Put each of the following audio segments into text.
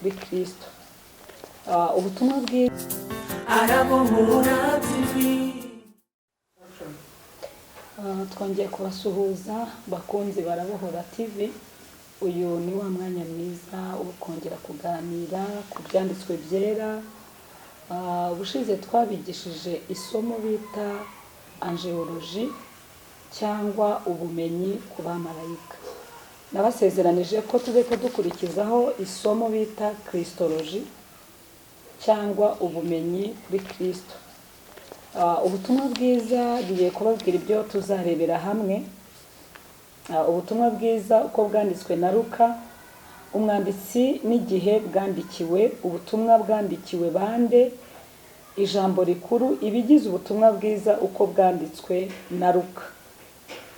kuri Kristo. Ubutumwa bwiza. Arabohora TV. Twongeye kubasuhuza, bakunzi Barabohora TV. Uyu ni wa mwanya mwiza wo kongera kuganira ku byanditswe byera. Ubushize twabigishije isomo bita angelologie cyangwa ubumenyi ku bamarayika. Nabasezeranije ko tuzahita dukurikizaho isomo bita christologie cyangwa ubumenyi kuri Kristo. Ubutumwa bwiza, ngiye kubabwira ibyo tuzarebera hamwe. Ubutumwa bwiza uko bwanditswe na Luka, umwanditsi n'igihe bwandikiwe, ubutumwa bwandikiwe bande, ijambo rikuru, ibigize ubutumwa bwiza uko bwanditswe na Luka.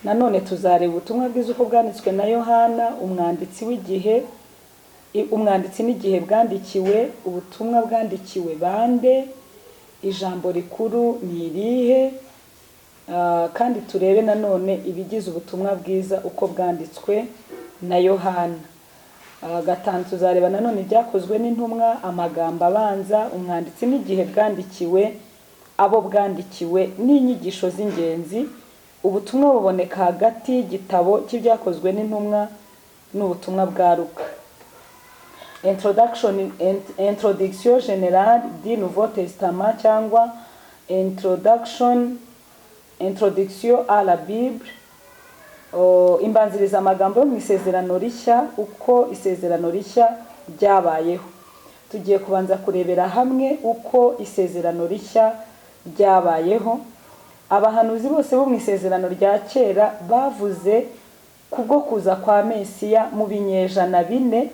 Nanone tuzareba ubutumwa bwiza uko bwanditswe na Yohana, umwanditsi w'igihe, umwanditsi n'igihe bwandikiwe, ubutumwa bwandikiwe bande, ijambo rikuru ni irihe. Kandi turebe nanone ibigize ubutumwa bwiza uko bwanditswe na Yohana. Gatanu, tuzareba nanone Ibyakozwe n'Intumwa, amagambo abanza, umwanditsi n'igihe bwandikiwe, abo bwandikiwe n'inyigisho z'ingenzi. Ubutumwa buboneka hagati y'igitabo cy'Ibyakozwe n'Intumwa n'ubutumwa bwa Luka. Introduction, introduction générale du Nouveau Testament cyangwa introduction à la Bible. Imbanziriza amagambo yo mu Isezerano Rishya, uko Isezerano Rishya ryabayeho. Tugiye kubanza kurebera hamwe uko Isezerano Rishya ryabayeho. Abahanuzi bose bo mu Isezerano rya Kera bavuze kubwo kuza kwa Mesiya mu binyejana 4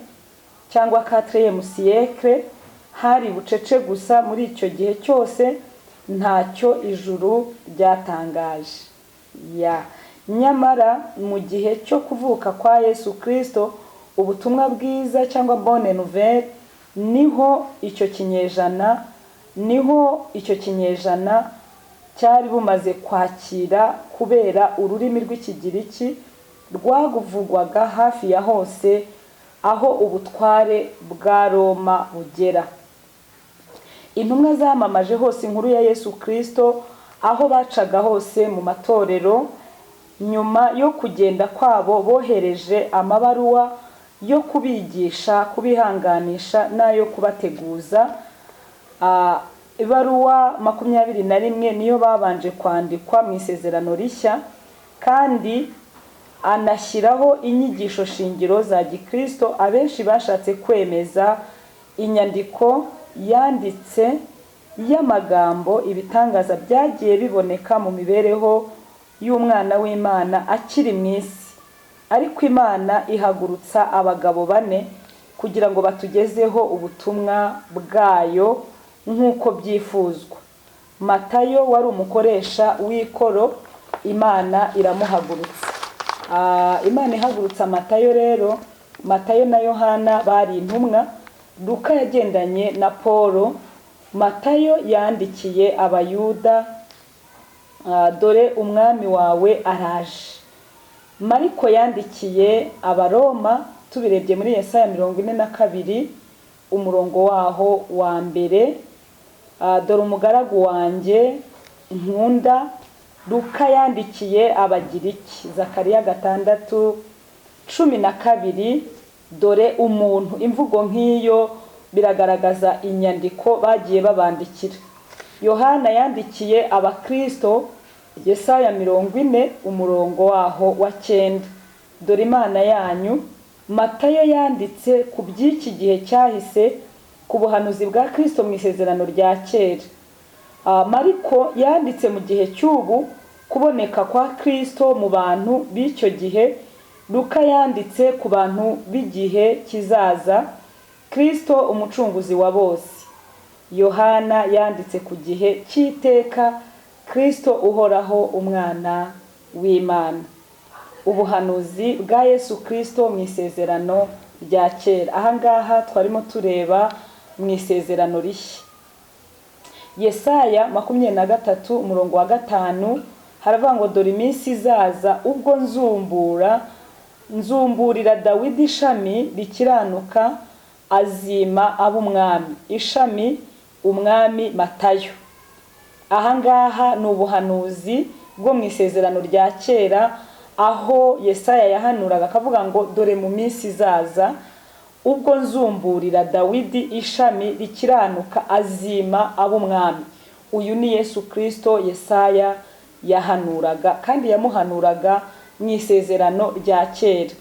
cyangwa quatrième siècle. Hari bucece gusa muri icyo gihe cyose, ntacyo ijuru ryatangaje ya. Nyamara mu gihe cyo kuvuka kwa Yesu Kirisito, ubutumwa bwiza cyangwa bonne nouvelle, niho icyo kinyejana cyari bumaze kwakira, kubera ururimi rw'Ikigiriki rwavugwaga hafi ya hose aho ubutware bwa Roma bugera. Intumwa zamamaje hose inkuru ya Yesu Kirisito aho bacaga hose mu matorero. Nyuma yo kugenda kwabo, bohereje amabaruwa yo kubigisha, kubihanganisha n'ayo kubateguza. Ibaruwa 21 niyo babanje kwandikwa mu Isezerano Rishya, kandi anashyiraho inyigisho shingiro za gikristo. Abenshi bashatse kwemeza inyandiko yanditse y'amagambo ibitangaza byagiye biboneka mu mibereho y'umwana w'Imana akiri mu isi. Ariko Imana ihagurutsa abagabo bane kugira ngo batugezeho ubutumwa bwayo nk'uko byifuzwa. Matayo wari umukoresha w'ikoro, Imana iramuhagurutsa. Imana ihagurutsa Matayo rero, Matayo na Yohana bari intumwa. Luka yagendanye na Paul. Matayo yandikiye Abayuda, "Dore umwami wawe araje." Mariko yandikiye Abaroma, tubirebye muri Yesaya 42, umurongo waho wa mbere, "Dore umugaragu wanjye nkunda." Luka yandikiye Abagiriki, Zakariya 6:12, "Dore umuntu." Imvugo nk'iyo biragaragaza inyandiko bagiye babandikira. Yohana yandikiye Abakristo, Yesaya 40, umurongo waho wa 9, "Dore Imana yanyu." Matayo yanditse ku by'iki gihe cyahise, ku buhanuzi bwa Kristo mu Isezerano rya Kera. Mariko yanditse mu gihe cy'ubu, kuboneka kwa Kristo mu bantu b'icyo gihe. Luka yanditse ku bantu b'igihe kizaza, Kristo umucunguzi wa bose. Yohana yanditse ku gihe cy'iteka, Kristo uhoraho, umwana w'Imana. Ubuhanuzi bwa Yesu Kristo mu Isezerano rya Kera. Ahangaha twarimo tureba mu Isezerano Rishya. Yesaya 23, umurongo wa 5, haravuga ngo: "Dore iminsi izaza ubwo nzumburira Dawidi ishami rikiranuka." azima ab'umwami. Ishami umwami Matayo. Ahangaha ni ubuhanuzi bwo mu isezerano rya kera, aho Yesaya yahanuraga akavuga ngo dore mu minsi izaza ubwo nzumburira Dawidi ishami rikiranuka azima ab'umwami. Uyu ni Yesu Kristo Yesaya yahanuraga, kandi yamuhanuraga mu isezerano rya kera.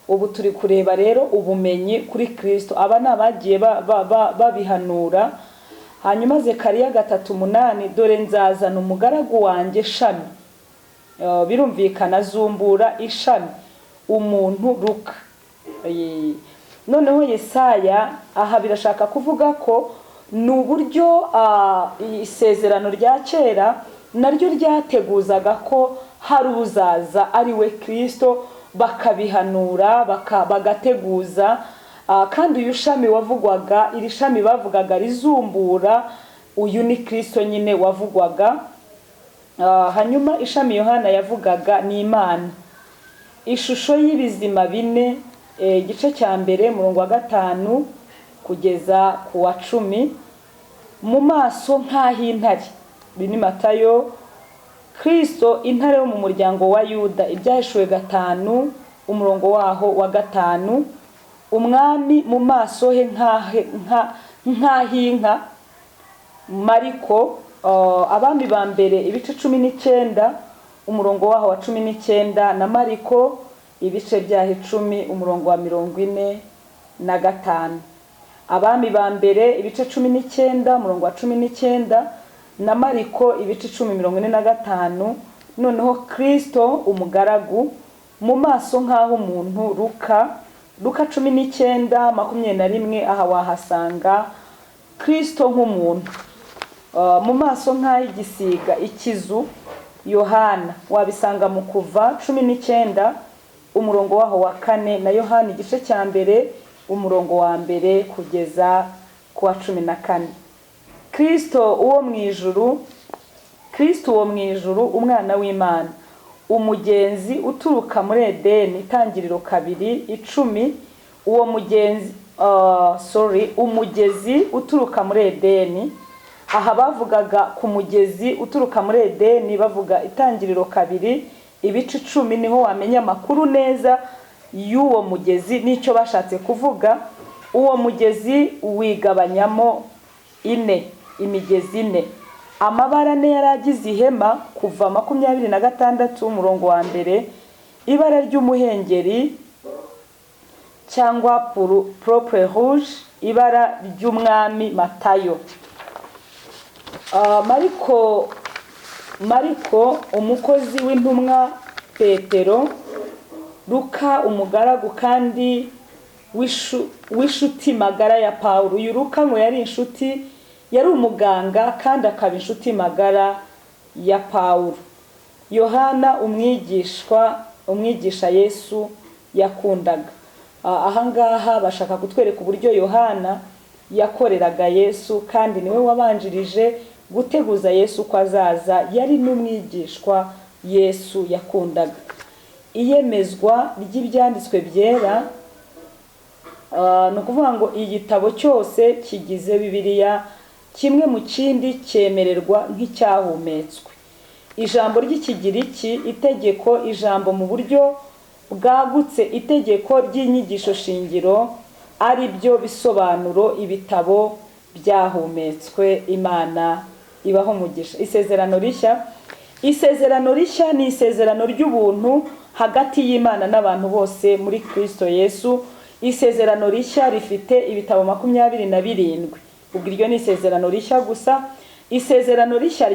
Ubu turi kureba rero ubumenyi kuri Kristo. Aba ni abagiye babihanura. Hanyuma Zekariya 3:8, dore nzazana umugaragu wanjye shami. Birumvikana azumbura ishami umuntu Luka. Noneho Yesaya aha birashaka kuvuga ko ni uburyo isezerano rya kera naryo ryateguzaga ko hari uzaza ari we Kristo, bakabihanura, bagateguza. Kandi uyu shami wavugwaga, iri shami bavugaga rizumbura, uyu ni Kristo nyine wavugwaga. Hanyuma ishami Yohana yavugaga ni Imana. Ishusho y'ibizima bine, igice cya mbere murongo wa 5 kugeza ku wa 10, mu maso nk'ah'intare. Ibi ni Matayo. Kristo intare yo mu muryango wa Yuda, Ibyahishuwe 5 umurongo waho wa 5, umwami mu maso he nk'ah'inka. Mariko, Abami ba mbere ibice 19 umurongo waho wa 19, na Mariko ibice byaho 10 umurongo wa 45. Abami ba mbere ibice 19 umurongo wa 19, na Mariko ibice 10 45. Noneho Kristo umugaragu mu maso nk'aho umuntu, Luka 19:21, aha wahasanga Kristo nk'umuntu. Mu maso nk'ay'igisiga ikizu, Yohana wabisanga mu Kuva 19 umurongo waho wa 4, na Yohana igice cya mbere umurongo wa 1 kugeza ku wa 14. Kristo uwo mu ijuru, Kristo uwo mu ijuru, umwana w'Imana, umugenzi uturuka muri Edeni, Itangiriro 2:10, uwo mugenzi, umugezi uturuka muri Edeni. Aha bavugaga ku mugezi uturuka muri Edeni, bavuga Itangiriro 2 ibice 10, niho wamenya amakuru neza y'uwo mugezi n'icyo bashatse kuvuga. Uwo mugezi wigabanyamo ine, imigezi ine. Amabara ane yari agize ihema, Kuva 26 umurongo wa 1, ibara ry'umuhengeri cyangwa pourpre rouge, ibara ry'umwami Matayo. Mariko umukozi w'intumwa Petero, Luka umugaragu kandi w'inshuti magara ya Pawulo. Uyu Luka ngo yari inshuti, yari umuganga kandi akaba inshuti magara ya Pawulo. Yohana umwigisha Yesu yakundaga. Ahangaha bashaka kutwereka uburyo Yohana yakoreraga Yesu, kandi niwe wabanjirije guteguza Yesu ko azaza, yari n'umwigishwa Yesu yakundaga. Iyemezwa ry'ibyanditswe byera, ni ukuvuga ngo igitabo cyose kigize Bibiliya kimwe mu kindi cyemererwa nk'icyahumetswe. Ijambo ry'Ikigiriki itegeko, ijambo mu buryo bwagutse itegeko ry'inyigisho shingiro, ari byo bisobanuro ibitabo byahumetswe. Imana ibaho umugisha. Isezerano rishya. Isezerano rishya ni isezerano ry'ubuntu hagati y'Imana n'abantu bose muri Kristo Yesu. Isezerano rishya rifite ibitabo 27. Ubwo iryo ni isezerano rishya gusa. Isezerano rishya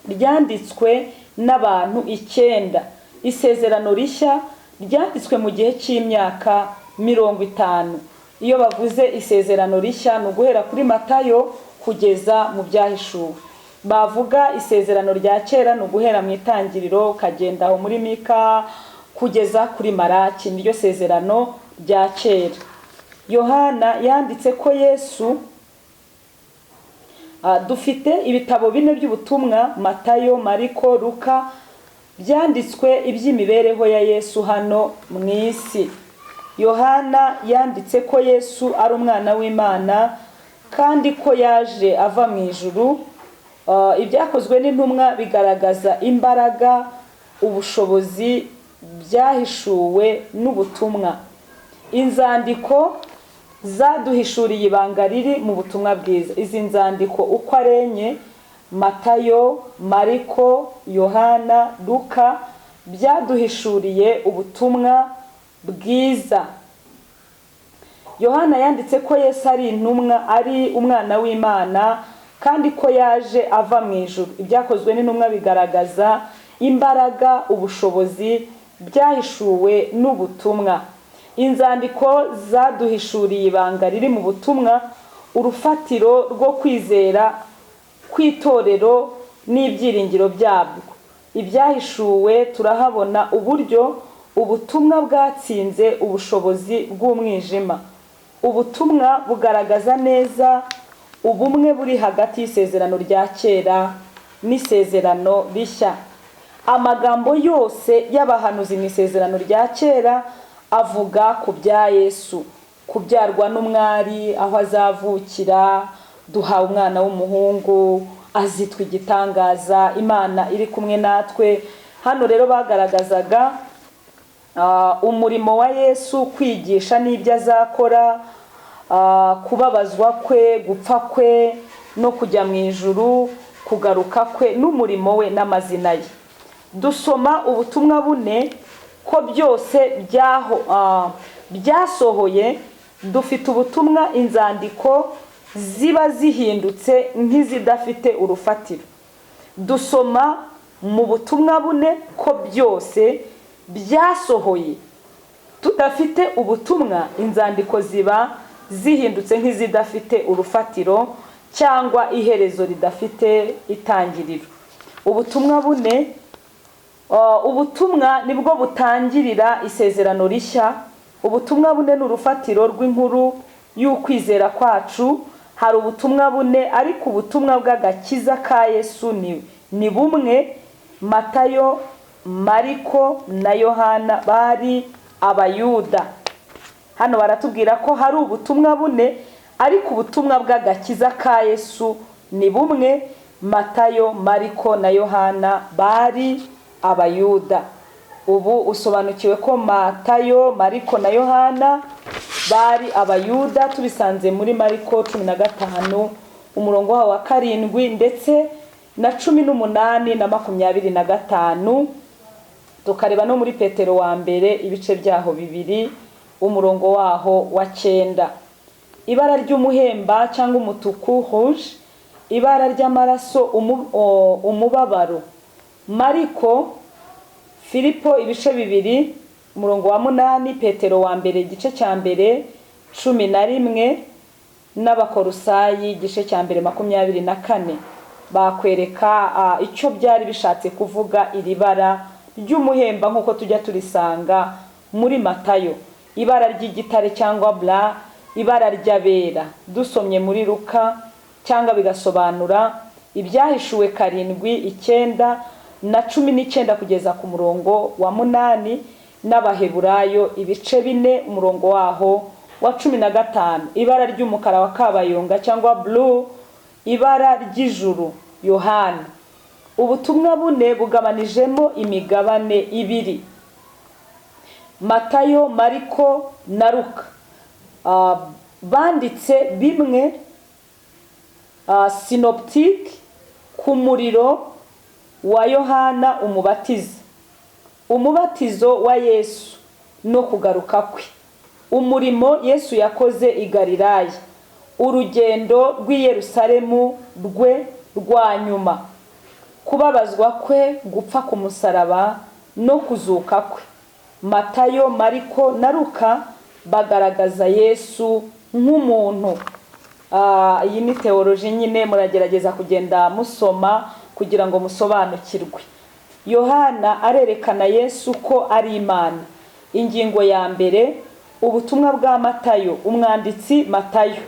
ryanditswe n'abantu 9. Isezerano rishya ryanditswe mu gihe cy'imyaka 50. Iyo bavuze isezerano rishya ni uguhera kuri Matayo kugeza mu Byahishuwe. Bavuga isezerano rya kera ni uguhera mu Itangiriro ukagenda aho muri Mika kugeza kuri Maraki, niryo sezerano rya kera. Yohana yanditse ko Yesu, dufite ibitabo 4 by'ubutumwa, Matayo, Mariko, Luka, byanditswe iby'imibereho ya Yesu hano mu isi. Yohana yanditse ko Yesu ari umwana w'Imana kandi ko yaje ava mu ijuru. Ibyakozwe n'intumwa bigaragaza imbaraga, ubushobozi byahishuwe n'ubutumwa. Inzandiko zaduhishuriye ibanga riri mu butumwa bwiza. Izi nzandiko uko ari enye, Matayo, Mariko, Yohana, Luka, byaduhishuriye ubutumwa bwiza. Yohana yanditse ko Yesu ari intumwa, ari umwana w'Imana kandi ko yaje ava mu ijuru. Ibyakozwe n'intumwa bigaragaza imbaraga, ubushobozi byahishuwe n'ubutumwa. Inzandiko zaduhishuriye ibanga riri mu butumwa, urufatiro rwo kwizera kw'itorero n'ibyiringiro byabwo. Ibyahishuwe turahabona uburyo ubutumwa bwatsinze ubushobozi bw'umwijima. Ubutumwa bugaragaza neza ubumwe buri hagati y'isezerano rya kera n'isezerano rishya. Amagambo yose y'abahanuzi mu isezerano rya kera avuga ku bya Yesu, kubyarwa n'umwari, aho azavukira, duhawe umwana w'umuhungu, azitwa igitangaza, Imana iri kumwe natwe. Hano rero bagaragazaga umurimo wa Yesu, kwigisha n'ibyo azakora, kubabazwa kwe, gupfa kwe no kujya mu ijuru, kugaruka kwe n'umurimo we n'amazina ye. Dusoma ubutumwa bune ko byose byasohoye. Dufite ubutumwa, inzandiko ziba zihindutse nk'izidafite urufatiro. Dusoma mu butumwa bune ko byose byasohoye. Tudafite ubutumwa, inzandiko ziba zihindutse nk'izidafite urufatiro cyangwa iherezo ridafite itangiriro. Ubutumwa bune, ubutumwa nibwo butangirira isezerano rishya. Ubutumwa bune ni urufatiro rw'inkuru y'ukwizera kwacu. Hari ubutumwa bune, ariko ubutumwa bw'agakiza ka Yesu ni bumwe. Matayo, Mariko na Yohana bari Abayuda. Hano baratubwira ko hari ubutumwa bune, ariko ubutumwa bw'agakiza ka Yesu ni bumwe. Matayo, Mariko na Yohana bari Abayuda. Ubu usobanukiwe ko Matayo, Mariko na Yohana bari Abayuda, tubisanze muri Mariko 15 umurongo wawo wa 7 ndetse na 18 na 25, tukareba no muri Petero wa mbere ibice byaho 2 umurongo waho wa 9. Ibara ry'umuhemba cyangwa umutuku, rouge, ibara ry'amaraso, umubabaro. Mariko, Filipo ibice 2 umurongo wa 8, Petero wa mbere igice cya mbere 11, n'Abakorosayi igice cya mbere 24. Bakwereka icyo byari bishatse kuvuga iri bara ry'umuhemba nk'uko tujya turisanga muri Matayo. Ibara ry'igitare cyangwa bla, ibara ry'abera dusomye muri Luka, cyangwa bigasobanura ibyahishuwe 7, 9 na 19 kugeza ku murongo wa 8, n'Abaheburayo ibice 4 umurongo waho wa 15. Ibara ry'umukara wa kabayonga cyangwa blue, ibara ry'ijuru, Yohana. Ubutumwa bune bugabanijemo imigabane 2, Matayo, Mariko na Luka. Banditse bimwe, synoptique ku muriro wa Yohana umubatiza, umubatizo wa Yesu no kugaruka kwe, umurimo Yesu yakoze i Galilaya, urugendo rw'i Yerusalemu rwe rwa nyuma, kubabazwa kwe, gupfa ku musaraba no kuzuka kwe. Matayo, Mariko na Luka bagaragaza Yesu nk'umuntu. Iyi ni teoloji nyine, muragerageza kugenda musoma kugira ngo musobanukirwe. Yohana arerekana Yesu ko ari Imana. Ingingo ya mbere, ubutumwa bwa Matayo, umwanditsi Matayo.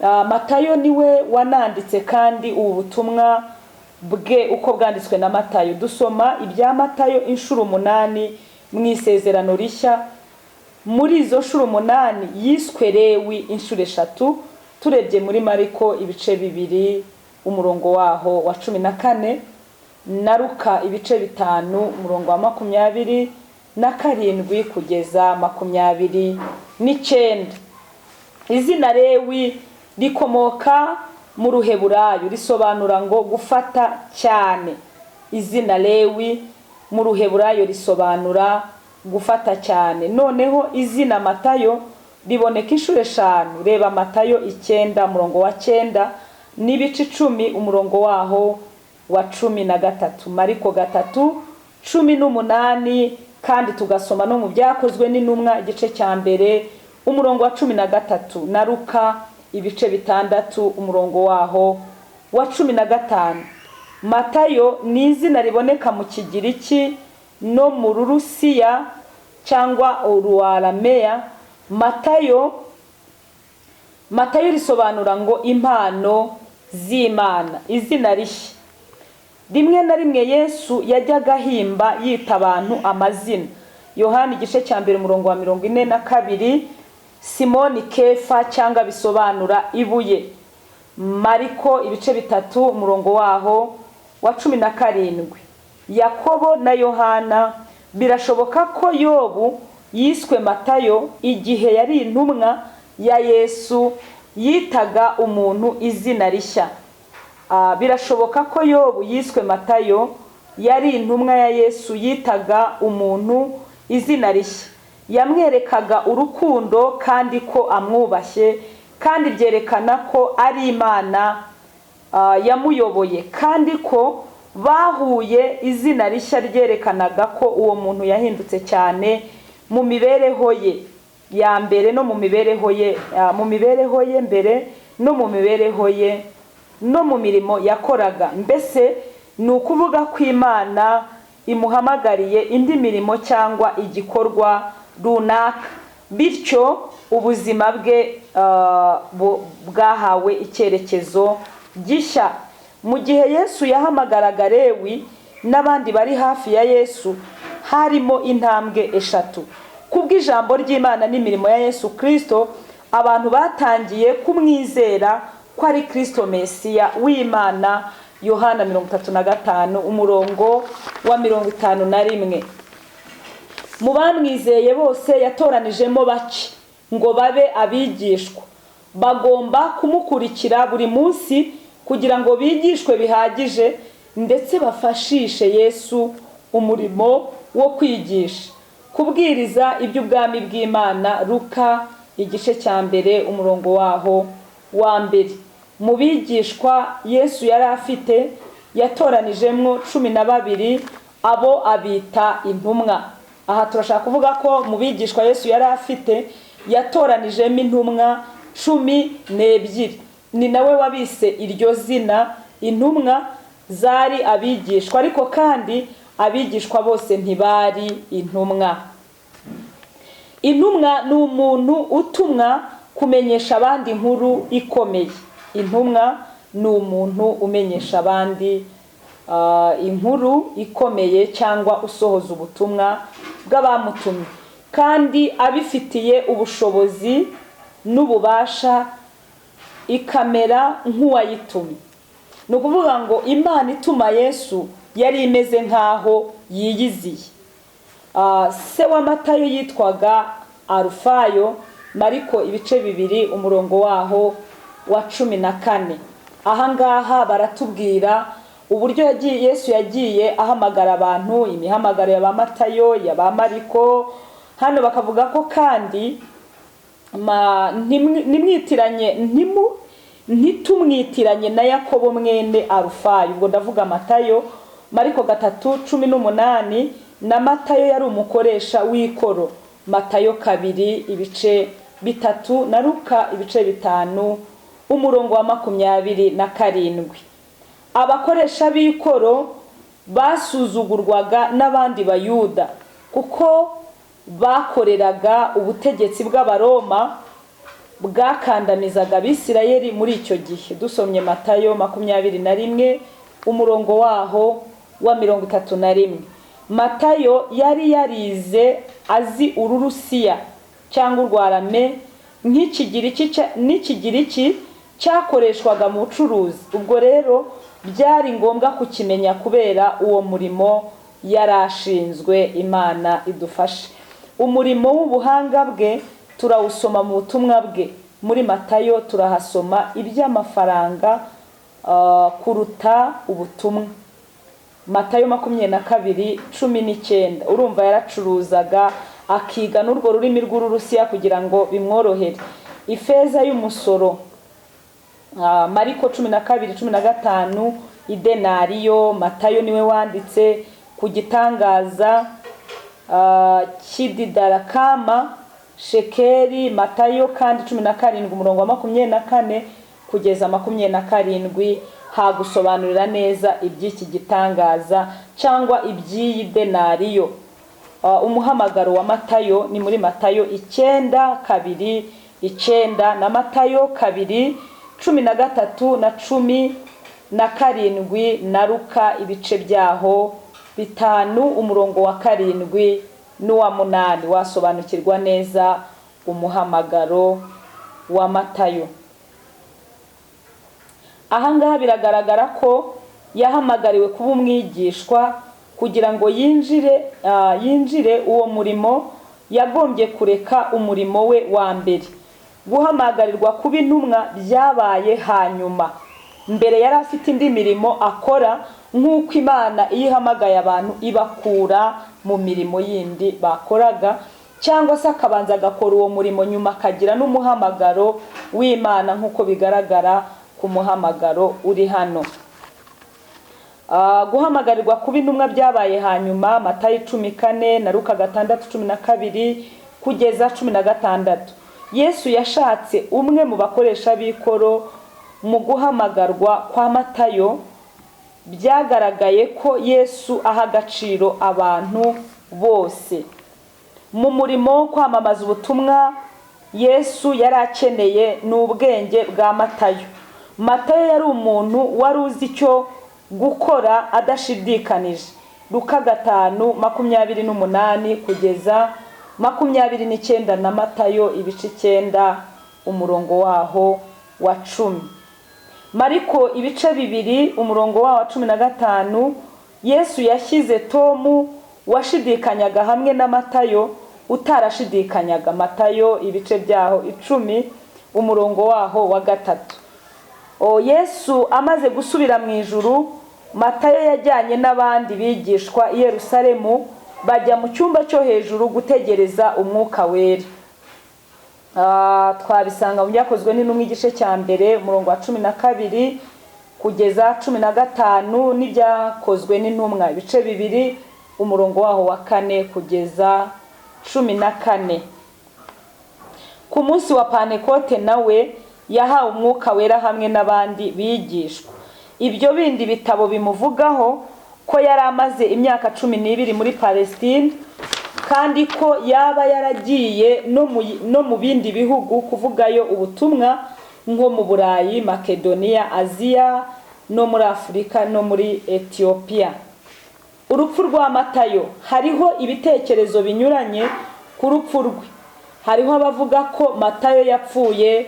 Matayo niwe wananditse kandi ubu butumwa bwe uko bwanditswe na Matayo. Dusoma ibya Matayo inshuro 8 mu isezerano rishya. Muri izo nshuro 8 yiswe Lewi inshuro 3, turebye muri Mariko ibice 2 umurongo waho wa 14, na Luka ibice 5 umurongo wa 27 kugeza 29. Izina Lewi rikomoka mu Ruheburayo, risobanura ngo gufata cyane. Izina Lewi mu Ruheburayo risobanura gufata cyane. Noneho izina Matayo riboneka inshuro 5. Reba Matayo 9 umurongo wa 9 n'ibice 10 umurongo waho wa 13, Mariko 3 18, kandi tugasoma no mu Byakozwe n'Intumwa igice cya 1 umurongo wa 13, na Luka ibice 6 umurongo waho wa 15. Matayo ni izina riboneka mu Kigiriki no mu Rurusiya cyangwa Uruarameya. Matayo risobanura ngo impano z'Imana, izina rishya. Rimwe na rimwe Yesu yajyaga ahimba yita abantu amazina. Yohana igice cya 1 umurongo wa 42, Simoni Kefa cyangwa bisobanura ibuye. Mariko ibice 3 umurongo waho wa 17. Yakobo na Yohana. Birashoboka ko Yobu yiswe Matayo igihe yari intumwa ya Yesu yitaga umuntu izina rishya. Birashoboka ko Yobu yiswe Matayo yari intumwa ya Yesu yitaga umuntu izina rishya. Yamwerekaga urukundo kandi ko amwubashye, kandi byerekana ko ari Imana yamuyoboye, kandi ko bahuye. Izina rishya ryerekanaga ko uwo muntu yahindutse cyane mu mibereho ye ya mbere no mu mibereho ye mu mibereho ye mbere no mu mibereho ye no mu mirimo yakoraga. Mbese ni ukuvuga ko Imana imuhamagariye indi mirimo cyangwa igikorwa runaka, bityo ubuzima bwe bwahawe icyerekezo gishya. Mu gihe Yesu yahamagaraga Lewi n'abandi bari hafi ya Yesu, harimo intambwe 3. Kubw'ijambo ry'Imana n'imirimo ya Yesu Kristo, abantu batangiye kumwizera ko ari Kristo Mesiya w'Imana. Yohana 35 umurongo wa 51. Mu bamwizeye bose yatoranijemo bake ngo babe abigishwa. Bagomba kumukurikira buri munsi kugira ngo bigishwe bihagije, ndetse bafashishe Yesu umurimo wo kwigisha, kubwiriza iby'ubwami bw'Imana. Luka igice cya 1 umurongo waho wa 1. Mu bigishwa Yesu yari afite yatoranijemo 12, abo abita intumwa. Aha turashaka kuvuga ko mu bigishwa Yesu yari afite yatoranijemo intumwa 12. Ni nawe wabise iryo zina. Intumwa zari abigishwa, ariko kandi abigishwa bose ntibari intumwa. Intumwa ni umuntu utumwa kumenyesha abandi inkuru ikomeye. Intumwa ni umuntu umenyesha abandi inkuru ikomeye cyangwa usohoza ubutumwa bw'abamutumye, kandi abifitiye ubushobozi n'ububasha, ikamera nk'uwayitumye. Ni ukuvuga ngo Imana ituma Yesu yari imeze nk'aho yiyiziye. Se wa Matayo yitwaga Arufayo. Mariko ibice 2 umurongo waho wa 14. Ahangaha baratubwira uburyo Yesu yagiye ahamagara abantu, imihamagaro ya ba Matayo, ya ba Mariko. Hano bakavuga ko kandi ntitumwitiranye na Yakobo mwene Arufayo. Ubwo ndavuga Matayo, Mariko 3:18, na Matayo yari umukoresha w'ikoro. Matayo 2 ibice 3 na Luka ibice 5 umurongo wa 27. Abakoresha b'ikoro basuzugurwaga n'abandi Bayuda kuko bakoreraga ubutegetsi bw'Abaroma bwakandamizaga Abisirayeli muri icyo gihe. Dusomye Matayo 21 umurongo waho wa 31. Matayo yari yarize azi Ururusiya cyangwa urwarame n'ikigiriki cyakoreshwaga mu bucuruzi. Ubwo rero byari ngombwa kukimenya kubera uwo murimo yari ashinzwe. Imana idufashe. Umurimo w'ubuhanga bwe turawusoma mu butumwa bwe muri Matayo. Turahasoma iby'amafaranga kuruta ubutumwa. Matayo 22:19. Urumva yaracuruzaga, akiga n'urwo rurimi rw'Ururusiya kugira ngo bimworohere. Ifeza y'umusoro, Mariko 12:15, idenariyo. Matayo niwe wanditse ku gitangaza cy'ididarakama shekeri. Matayo kandi 17 umurongo wa 24 kugeza 27 hagusobanurira neza iby'iki gitangaza cyangwa iby'iyi denariyo. Umuhamagaro wa Matayo ni muri Matayo 9:2-9 na Matayo 2:13 na 17 na Luka ibice byaho 5 umurongo wa 7 n'uwa 8. Wasobanukirwa neza umuhamagaro wa Matayo. Ahangaha biragaragara ko yahamagariwe kuba umwigishwa. Kugira ngo yinjire uwo murimo, yagombye kureka umurimo we wa mbere. Guhamagarirwa kuba intumwa byabaye hanyuma. Mbere yari afite indi mirimo akora, nk'uko Imana iyo ihamagaye abantu ibakura mu mirimo yindi bakoraga, cyangwa se akabanza agakora uwo murimo, nyuma akagira n'umuhamagaro w'Imana, nk'uko bigaragara ku muhamagaro uri hano. Guhamagarirwa kuba intumwa byabaye hanyuma. Matayo 14 na Luka 6:12 kugeza 16. Yesu yashatse umwe mu bakoresha b'ikoro. Mu guhamagarwa kwa Matayo byagaragaye ko Yesu aha agaciro abantu bose. Mu murimo wo kwamamaza ubutumwa, Yesu yari akeneye n'ubwenge bwa Matayo. Matayo yari umuntu wari uzi icyo gukora adashidikanije. Luka 5:28 kugeza 29 na Matayo ibice 9 umurongo waho wa 10. Mariko ibice 2 umurongo waho wa 15. Yesu yashyize Tomu washidikanyaga hamwe na Matayo utarashidikanyaga. Matayo ibice byaho 10 umurongo waho wa 3. Yesu amaze gusubira mu ijuru, Matayo yajyanye n'abandi bigishwa i Yerusalemu, bajya mu cyumba cyo hejuru gutegereza Umwuka Wera. Twabisanga mu Byakozwe n'Intumwa igice cya 1 umurongo wa 12 kugeza 15, n'Ibyakozwe n'Intumwa ibice 2 umurongo waho wa 4 kugeza 14. Ku munsi wa Pantekote nawe yahawe Umwuka Wera hamwe n'abandi bigishwa. Ibyo bindi bitabo bimuvugaho ko yari amaze imyaka 12 muri Palestine, kandi ko yaba yaragiye no mu bindi bihugu kuvugayo ubutumwa, nko mu Burayi, Makedonia, Aziya, no muri Afurika no muri Etiyopiya. Urupfu rwa Matayo, hariho ibitekerezo binyuranye ku rupfu rwe. Hariho abavuga ko Matayo yapfuye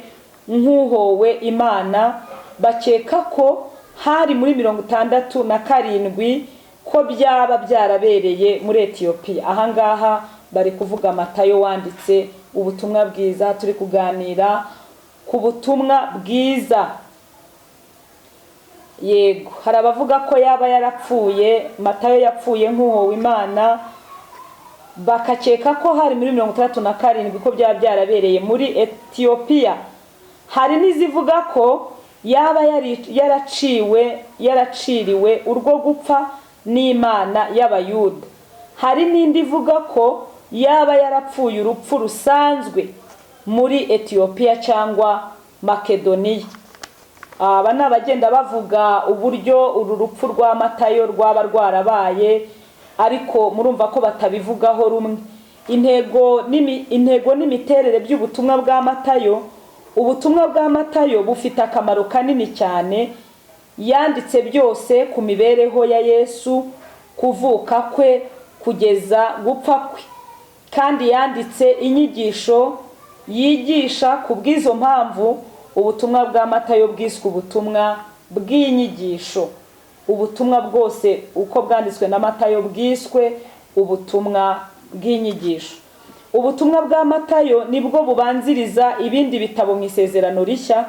nk'uhowe Imana, bakeka ko hari muri 67, ko byaba byarabereye muri Etiyopiya. Ahangaha bari kuvuga Matayo wanditse ubutumwa bwiza. Turi kuganira ku butumwa bwiza. Yego, hari abavuga ko yaba yarapfuye, Matayo yapfuye nk'uhowe Imana, bakakeka ko hari muri 67, ko byaba byarabereye muri Etiyopiya. Hari n'izivuga ko yaba yaraciwe, yaraciriwe urwo gupfa n'Imana y'Abayuda. Hari n'indi ivuga ko yaba yarapfuye urupfu rusanzwe muri Etiyopiya cyangwa Makedoniya. Aba ni abagenda bavuga uburyo uru rupfu rwa Matayo rwaba rwarabaye, ariko murumva ko batabivugaho rumwe. Intego n'imiterere by'ubutumwa bwa Matayo. Ubutumwa bwa Matayo bufite akamaro kanini cyane. Yanditse byose ku mibereho ya Yesu, kuvuka kwe kugeza gupfa kwe, Kandi yanditse inyigisho yigisha. Ku bw'izo mpamvu ubutumwa bwa Matayo bwiswe ubutumwa bw'inyigisho. Ubutumwa bwose uko bwanditswe na Matayo bwiswe ubutumwa bw'inyigisho. Ubutumwa bwa Matayo nibwo bubanziriza ibindi bitabo mu Isezerano Rishya,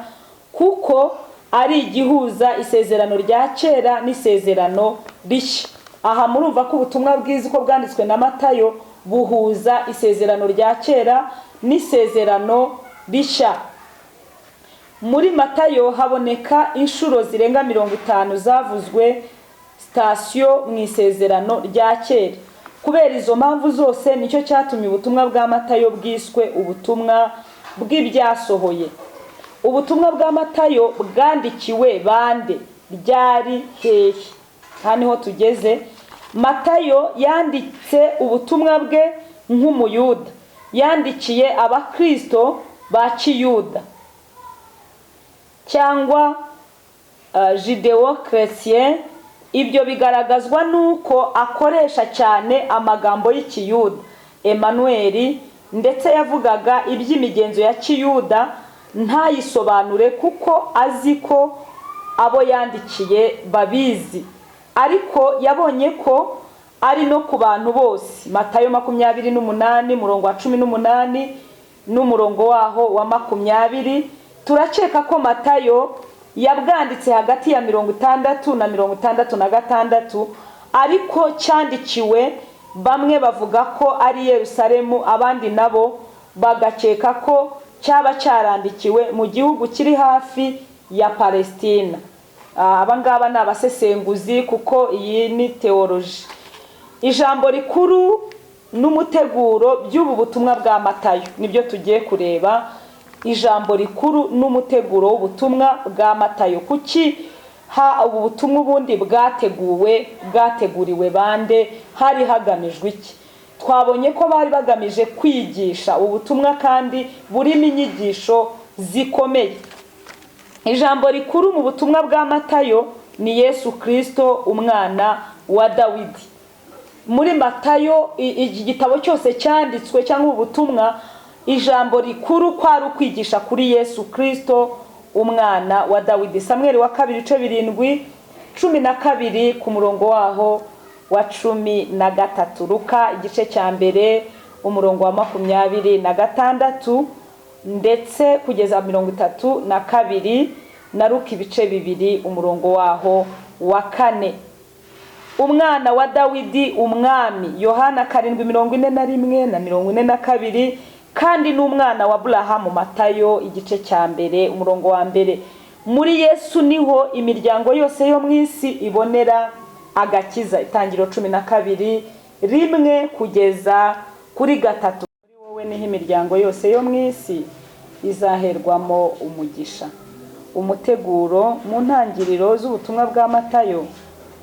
kuko ari igihuza Isezerano rya Kera n'Isezerano Rishya. Aha murumva ko ubutumwa bwiza uko bwanditswe na Matayo buhuza Isezerano rya Kera n'Isezerano Rishya. Muri Matayo haboneka inshuro zirenga 50 zavuzwe sitasiyo mu Isezerano rya Kera. Kubera izo mpamvu zose, nicyo cyatumye ubutumwa bwa Matayo bwiswe ubutumwa bw'ibyasohoye. Ubutumwa bwa Matayo bwandikiwe bande, ryari, hehe? Aha niho tugeze. Matayo yanditse ubutumwa bwe nk'Umuyuda, yandikiye Abakristo ba kiyuda cyangwa judéo-chrétien. Ibyo bigaragazwa n'uko akoresha cyane amagambo y'Ikiyuda, Emmanuel, ndetse yavugaga iby'imigenzo ya kiyuda ntayisobanure kuko azi ko abo yandikiye babizi, ariko yabonye ko ari no ku bantu bose. Matayo 28, umurongo wa 18 n'umurongo waho wa 20. Turakeka ko Matayo yabwanditse hagati ya 60 na 66, ariko cyandikiwe bamwe bavuga ko ari Yerusalemu, abandi nabo bagakeka ko cyaba cyarandikiwe mu gihugu kiri hafi ya Palestina. Aba ngaba ni abasesenguzi, kuko iyi ni théologie. Ijambo rikuru n'umuteguro by'ubu butumwa bwa Matayo nibyo tugiye kureba. Ijambo rikuru n'umuteguro w'ubutumwa bwa Matayo. Kuki ha ubu butumwa ubundi bwateguwe, bwateguriwe bande, hari hagamijwe iki? Twabonye ko bari bagamije kwigisha ubutumwa, kandi burimo inyigisho zikomeye. Ijambo rikuru mu butumwa bwa Matayo ni Yesu Kirisito, umwana wa Dawidi. Muri Matayo, iki gitabo cyose cyanditswe cyangwa ubutumwa, ijambo rikuru kwari ukwigisha kuri Yesu Kirisito, umwana wa Dawidi. Samweri wa kabiri, ibice 7, 12, ku murongo waho wa 13. Luka igice cya 1, umurongo wa 26 ndetse kugeza 32, na Luka ibice 2, umurongo waho wa 4. Umwana wa Dawidi, umwami. Yohana 7, 41 na 42. Kandi n'umwana wa Burahamu. Matayo igice cya 1, umurongo wa 1. Muri Yesu niho imiryango yose yo mu isi ibonera agakiza. Itangiriro 12, 1 kugeza kuri 3. Muri wowe niho imiryango yose yo mu isi izaherwamo umugisha. Umuteguro: mu ntangiriro z'ubutumwa bwa Matayo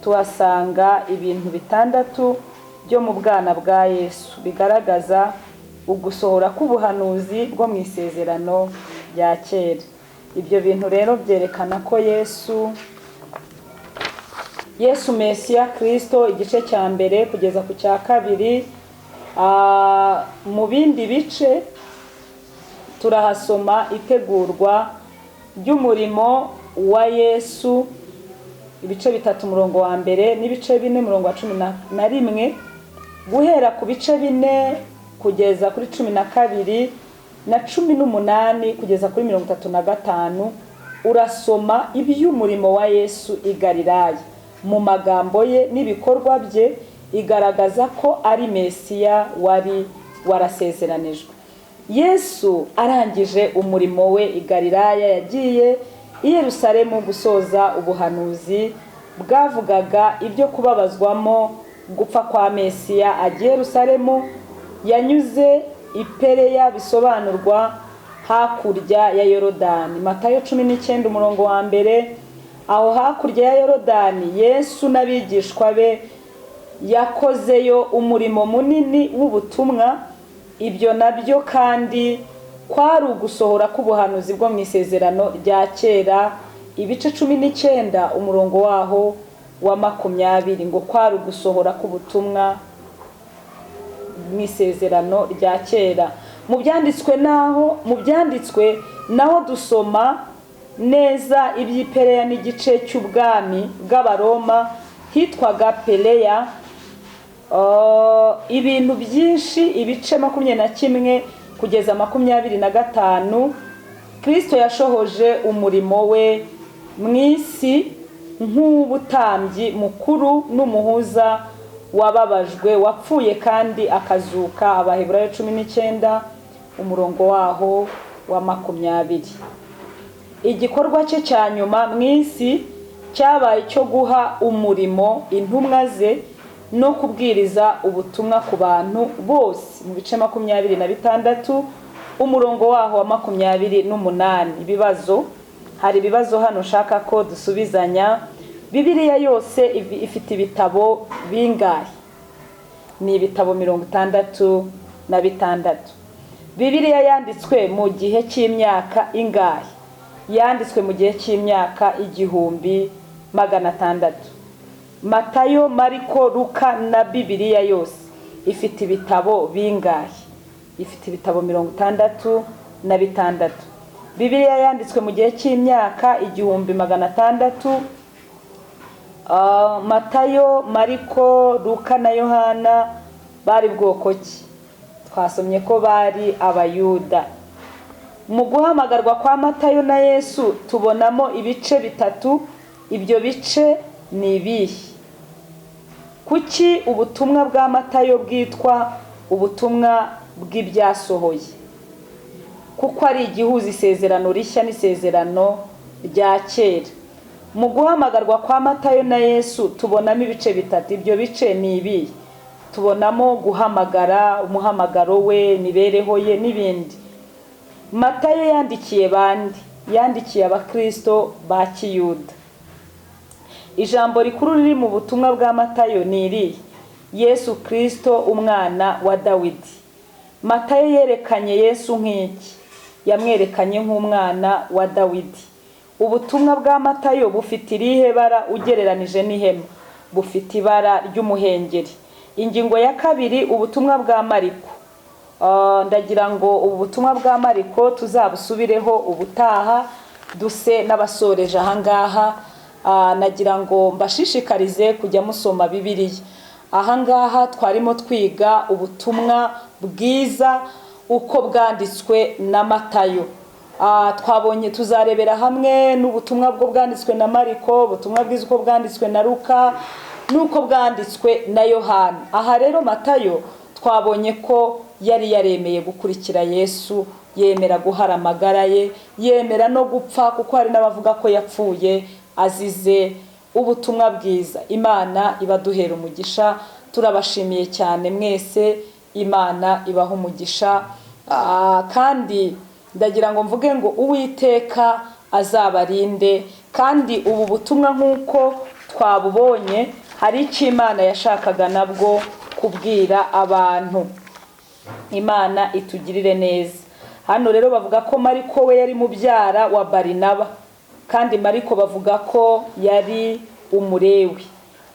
tuhasanga ibintu bitandatu byo mu bwana bwa Yesu bigaragaza ugusohora k'ubuhanuzi bwo mu Isezerano rya Kera. Ibyo bintu rero byerekana ko Yesu Mesiya Kirisito, igice cya 1 kugeza ku cya 2. Mu bindi bice turahasoma itegurwa ry'umurimo wa Yesu, ibice 3, umurongo wa 1, n'ibice 4, umurongo wa 11. Guhera ku bice 4 kugeza kuri 12 na 18 kugeza kuri 35, urasoma iby'umurimo wa Yesu i Galilaya mu magambo ye n'ibikorwa bye, igaragaza ko ari Mesiya wari warasezeranijwe. Yesu arangije umurimo we i Galilaya, yagiye i Yerusalemu gusoza ubuhanuzi bwavugaga ibyo kubabazwamo gupfa kwa Mesiya. Agiye Yerusalemu yanyuze i Pereya, bisobanurwa hakurya ya Yorodani. Matayo 19, umurongo wa 1. Aho hakurya ya Yorodani, Yesu n'abigishwa be yakozeyo umurimo munini w'ubutumwa. Ibyo nabyo kandi kwari ugusohora k'ubuhanuzi bwo mu Isezerano rya Kera, ibice 19, umurongo waho wa 20, ngo kwari ugusohora k'ubutumwa. mu isezerano rya kera. Mu byanditswe naho dusoma neza iby'ipereya n'igice cy'ubwami bw'Abaroma hitwaga Pereya. Ibintu byinshi, ibice 21 kugeza 25, Kristo yashohoje umurimo we mu isi nk'ubutambyi mukuru n'umuhuza wababajwe, wapfuye kandi akazuka. Abaheburayo 19 umurongo waho wa 20. Igikorwa cye cya nyuma mu isi cyabaye cyo guha umurimo intumwa ze no kubwiriza ubutumwa ku bantu bose, mu bice 26 umurongo waho wa 28. Ibibazo, hari ibibazo hano nshaka ko dusubizanya. Bibiliya yose ifite ibitabo bingahe? Ni ibitabo 66. Bibiliya yanditswe mu gihe cy'imyaka ingahe? Yanditswe mu gihe cy'imyaka 1600. Matayo, Mariko, Luka na Bibiliya yose ifite ibitabo bingahe? Ifite ibitabo 66. Bibiliya yanditswe mu gihe cy'imyaka 1600. Matayo, Mariko, Luka na Yohana bari bwoko ki? Twasomye ko bari Abayuda. Mu guhamagarwa kwa Matayo na Yesu tubonamo ibice bitatu. Ibyo bice ni ibihe? Kuki ubutumwa bwa Matayo bwitwa ubutumwa bw'ibyasohoye? Kuko ari igihuza isezerano rishya n'isezerano rya kera. Mu guhamagarwa kwa Matayo na Yesu tubonamo ibice bitatu. Ibyo bice ni ibihe? Tubonamo guhamagara, umuhamagaro we, imibereho ye n'ibindi. Matayo yandikiye bande? Yandikiye Abakristo ba Kiyuda. Ijambo rikuru riri mu butumwa bwa Matayo ni irihe? Yesu Kristo umwana wa Dawidi. Matayo yerekanye Yesu nk'iki? Yamwerekanye nk'umwana wa Dawidi. Ubutumwa bwa Matayo bufite irihe bara ugereranije n'ihema? Bufite ibara ry'umuhengeri. Ingingo ya kabiri, ubutumwa bwa Mariko. Ndagira ngo ubu butumwa bwa Mariko tuzabusubireho ubutaha, duse n'abasoreje ahangaha. Nagira ngo mbashishikarize kujya musoma Bibiliya. Ahangaha twarimo twiga ubutumwa bwiza uko bwanditswe na Matayo. Twabonye, tuzarebera hamwe n'ubutumwa bwo bwanditswe na Mariko, ubutumwa bwiza uko bwanditswe na Luka n'uko bwanditswe na Yohana. Aha rero Matayo twabonye ko yari yaremeye gukurikira Yesu, yemera guhara amagara ye, yemera no gupfa, kuko hari n'abavuga ko yapfuye azize ubutumwa bwiza. Imana ibaduhera umugisha. Turabashimiye cyane mwese, Imana ibaha umugisha. Kandi ndagira ngo mvuge ngo Uwiteka azabarinde. Kandi ubu butumwa nk'uko twabubonye, hari icyo Imana yashakaga nabwo kubwira abantu. Imana itugirire neza. Hano rero bavuga ko Mariko we yari mubyara wa Barinaba, kandi Mariko bavuga ko yari umurewi.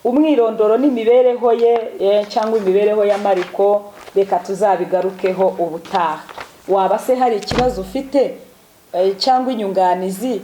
Umwirondoro n'imibereho ye cyangwa imibereho ya Mariko reka tuzabigarukeho ubutaha. Waba se hari ikibazo ufite cyangwa inyunganizi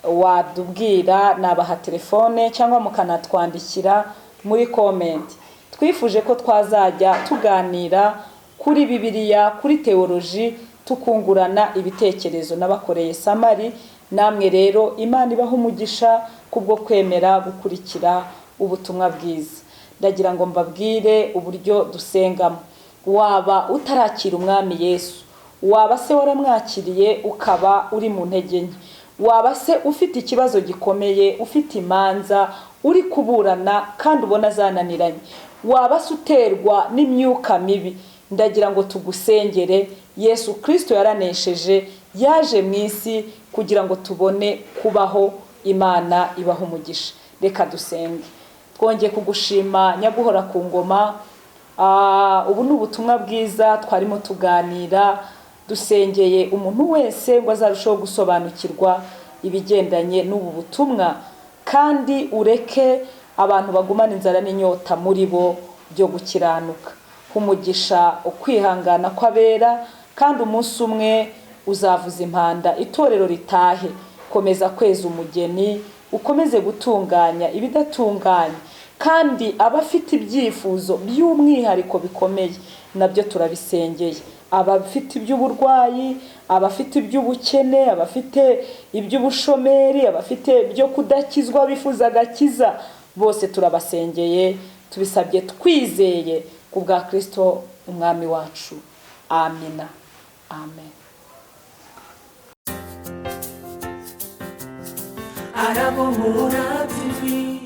wadubwira, nabaha telefone cyangwa mukanatwandikira muri comment. Twifuje ko twazajya tuganira kuri Bibiliya, kuri teoloji, tukungurana ibitekerezo. N'abakoreye samari namwe rero Imana ibaha umugisha kubwo kwemera gukurikira ubutumwa bwiza. Ndagira ngo mbabwire uburyo dusengamo. Waba utarakira Umwami Yesu, waba se waramwakiriye ukaba uri mu ntege nke, waba se ufite ikibazo gikomeye, ufite imanza uri kuburana kandi ubona zananiranye, waba se uterwa n'imyuka mibi, ndagira ngo tugusengere. Yesu Kristo yaranesheje, yaje mu isi kugira ngo tubone kubaho. Imana ibaha umugisha. Reka dusenge. Twongeye kugushima nyaguhora ku ngoma. Ubu ni ubutumwa bwiza twarimo tuganira, dusengeye umuntu wese ngo azarusheho gusobanukirwa ibigendanye n'ubu butumwa, kandi ureke abantu bagumana inzara n'inyota muri bo byo gukiranuka. Umugisha ukwihangana kw'abera, kandi umunsi umwe uzavuza impanda itorero ritahe. Komeza kweza umugeni, ukomeze gutunganya ibidatunganye, kandi abafite ibyifuzo by'umwihariko bikomeye nabyo turabisengeye. Abafite iby'uburwayi, abafite iby'ubukene, abafite iby'ubushomeri, abafite ibyo kudakizwa bifuza agakiza, bose turabasengeye, tubisabye twizeye ku bwa Kristo umwami wacu. Amina, amen. Arabohora TV.